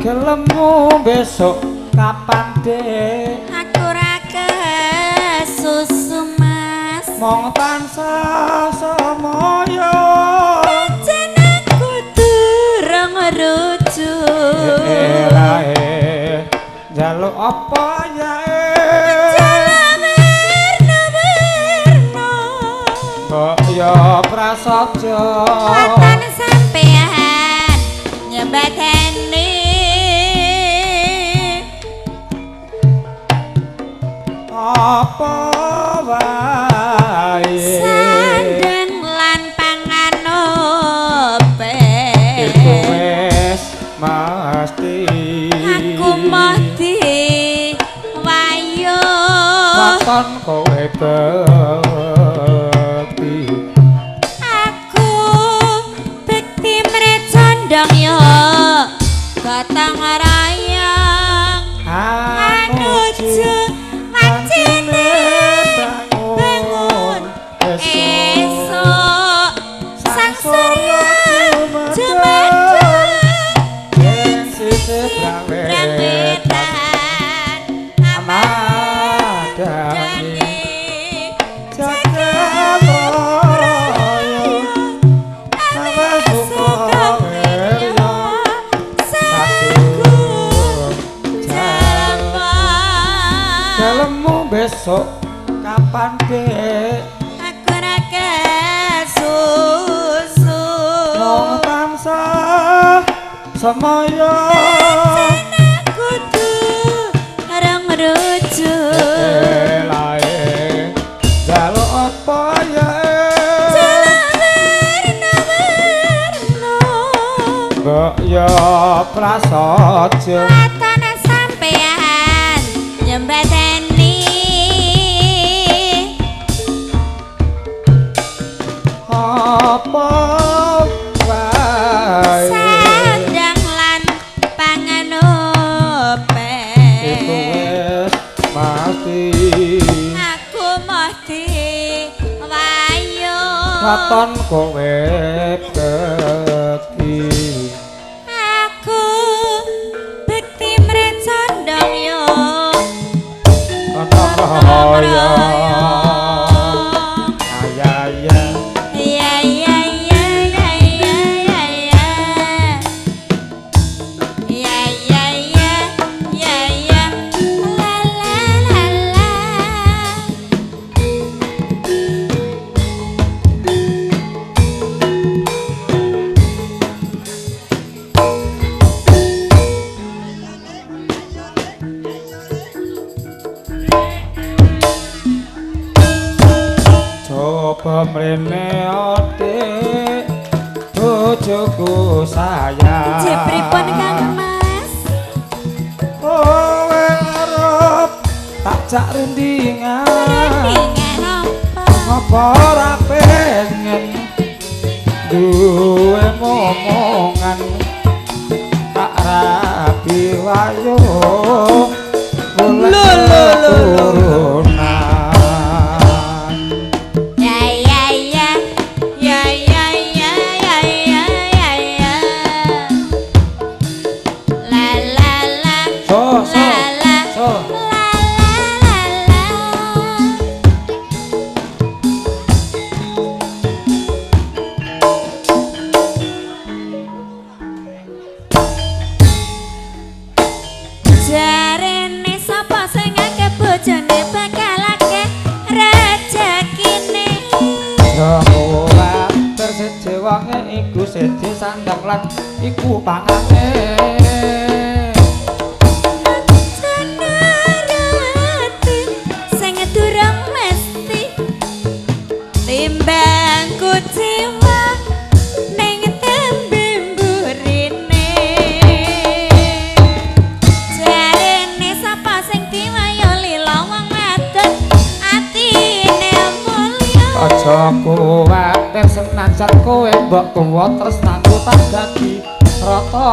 Gelemu besok kapan dek? Aku ora kesusu Mas. Mong tansah semoyo. Pancen aku durung rujuk. Elahe njaluk apa yae? Njaluk werna-werna. Mbok yo prasaja. Waton sampean nyembadani. Apa wae sandeng lan pangan ope iku wis mesti. Aku moh diwayo waton kowe bekti. Aku bekti mrecondong yo gotong royong anuju bangun esok sang surya jumedhep ing sisih brawetan amadani jagat raya awes suka wirya sagung japa. Gelemu besok kapan dek? Aku ora kesusu. Mong tansah semoyo. Pancen aku durung rujuk. Elahe njaluk apa yae? Njaluk werna-werna. Mbok yo prasaja. Waton sampean nyembadani. Apa wae sandang lan pangan ope iku wis mesti. Aku moh diwayo waton kowe bekti. Aku bekti mrecondong yo gotong royong. Ya ya ya ya ya ya ya ya ya ya ya ya ya ya la la la la. Coba mrene dik bojoku sayang. Jek pripun Kang Mas? Kowe arep tak jak rundingan. Rundingan apa? Apa ora pengen duwe momongan tak rabi wayo Lho lho lho lho. Turunan. Ya ya ya ya ya ya ya ya ya ya. La la la. So so La la so. La la la la. Jarene sapa sing akeh bojone bakal akeh rejekine. Ora terseje wonge iku seje sandang lan iku pangane. Janarati sing Aja kuwatir, senajan kowe mbok tuwa, tresnaku tak dadi rata.